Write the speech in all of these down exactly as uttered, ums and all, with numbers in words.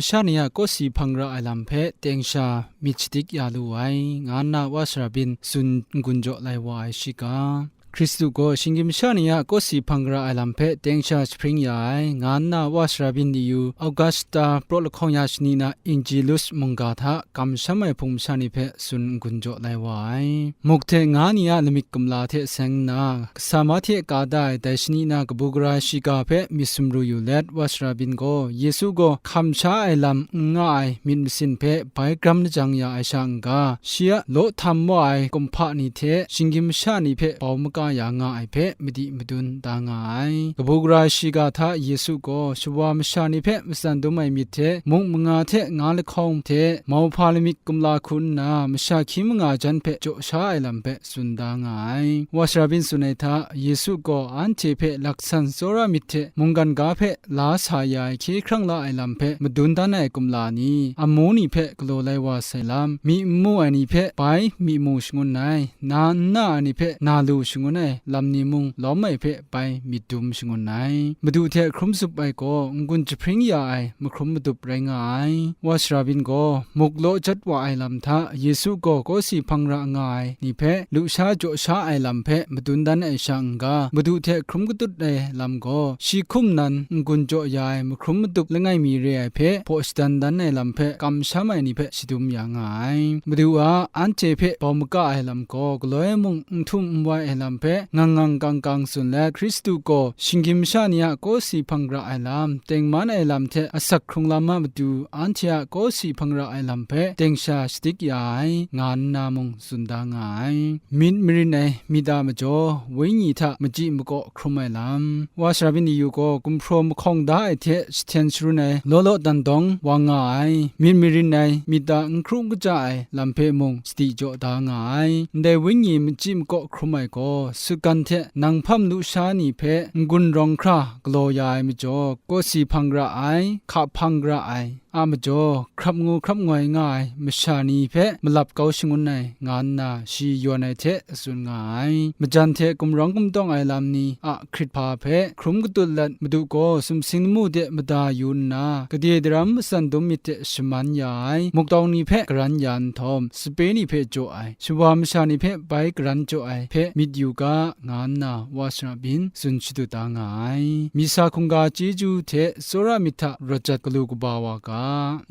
masha ni a kawsi hpang ra ai lam hpe teng sha myit shadik ya lu ai, nga nna Wa Sara Byin tsun n-gun jaw lai wa ai shiga. Hkristu gaw shinggyim masha ni a kawsi hpang ra ai lam hpe teng sha jahpring ya ai, nga nna Wa Sara Byin diyu Augusta praw lahkawng ya shani na Angelus mungga hta kamsham ai hpung masha ni hpe tsun n-gun jaw lai wa ai. Muk hte nga ni a lamik kumla hte seng nna, kasa mahte ka da ai dai shani na kabu gara shiga hpe myit sumru yu let, Wa Sara Byin gaw Yesu gaw hkam sha ai lam n nga ai myit masin hpe bai gram lajang ya ai sha n-ga, shi a law htam wa ai kumhpa ni hte shinggyim masha ni hpe bau maka ya nga ai hpe madi madun da nga ai. Kabu gara shiga hta Yesu gaw shawa masha ni hpe matsan dum ai myit hte, muk manga hte nga lahkawng hte mauhpa lamik kumla hku nna, masha hkying manga jan hpe jaw sha ai lam hpe tsun da nga ai. Wa Sara Byin tsun ai hta, Yesu gaw anhte hpe laksan tsawra myit hte mungkan ga hpe la sa ya ai hkye hkrang la ai lam hpe madun dan ai kumla ni, amu ni hpe galaw lai wa sai lam, myi n mu ai ni hpe bai myi mu shangun ai, na n na ai ni hpe na lu shangun ai lam ni mung lawm ai hpe bai myit dum shangun ai. Madu hte hkrum zup ai gaw n-gun jahpring ya ai mahkrum madup rai nga ai. Wa Sara Byin gaw muk law jat wa ai lam hta, Yesu gaw kawsi hpang ra nga ai ni hpe lusha jaw sha ai lam hpe madun dan ai sha n-ga, Madu hte hkrum katut ai lam gaw, shi hkum nan n-gun jaw ya ai mahkrum madup langai mi re ai hpe hpaw shadan dan ai lam hpe kamsham ai ni hpe shadum ya nga ai. Madu a anhte hpe bau maka ai lam gaw, galoi mung n htum n wai ai lam hpe ngang ngang kang kang tsun let, Hkristu gaw shinggyim masha ni a kawsi hpang ra ai lam, tengman ai lam hte asak hkrung lam a matu, anhte a kawsi hpang ra ai lam hpe teng sha shadik ya ai, nga nna mung tsun da nga ai. Myit marin ai myit a majaw, Wenyi hta machyi makaw hkrum ai lam. Wa Sara Byin diyu gaw gumhpraw mahkawng da ai hte jahten sharun ai law law dan dawng wa nga ai. Myit marin ai myit a n hkru n kaja ai lam hpe mung sadi jaw da nga ai. Ndai Wenyi machyi makaw hkrum ai gaw, sutgan hte nang hpam lusha ni hpe n-gun rawng hkra galaw ya ai majaw, kawsi hpang ra ai, hka hpang ra ai a majaw, hkrap ngu hkrap ngoi nga ai masha ni hpe malap kau shangun ai, nga nna shi yawn ai hte tsun nga ai. Majan hte gumrawng gumtawng ai lam ni a hkrit hpa hpe hkrum katut let, Madu gaw sumsing lamu de mada yu nna, gade daram matsan dum myit hte shaman ya ai, mukdawng ni hpe garan ya nhtawm, sape ni hpe jaw ai, shawa masha ni hpe bai garan jaw ai hpe myit yu ga, nga nna Wa Sara Byin tsun shadut da nga ai. Misa hkungga chyeju hte tsawra myit hta rawt jat galu kaba wa ga.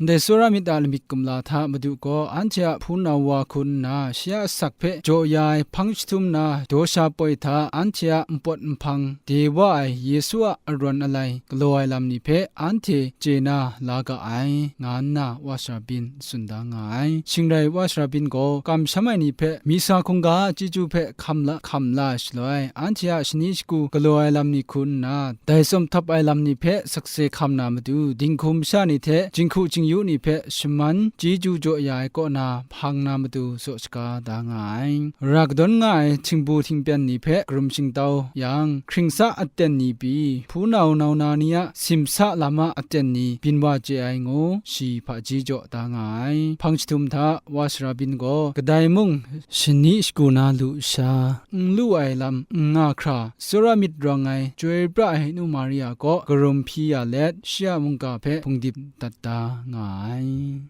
Ndai tsawra myit a lamik kumla hta Madu gaw anhte a hpunau wa hku nna, shi a asak hpe jaw ya ai hpang jahtum na daw sha poi hta, anhte a npawt nhpang de wa ai Yesu a arawn alai galaw ai lam ni hpe anhte chye na la ga ai, nga nna Wa Sara Byin tsun da nga ai. Shing rai Wa Sara Byin gaw kamsham ai ni hpe, Misa hkungga a chyeju hpe hkam la, hkam la shaloi, anhte a shani shagu galaw ai lam ni hku nna, dai tsawm htap ai lam ni hpe sakse hkam na matu, dinghku masha ni hte jinghku jingyu ni hpe shaman chyeju jaw ya ai kaw na hpang na matu zaw shaga da nga ai. Ra kadawn nga ai htingbu htingpyan ni hpe karum shingtau yang, hkringsa aten ni pyi, hpunau nau na ni a simsa lam a aten ni byin wa chye ai ngu, shi hpaji jaw da nga ai. Hpang jahtum hta Wa Sara Byin gaw kadai mung shani shagu na lu sha, n lu ai lam n nga hkra, tsawra myit rawng ai Chyoi pra ai Nu Maria kaw karum hpyi ya let, shi a mungga hpe hpungdip dat da nga ai.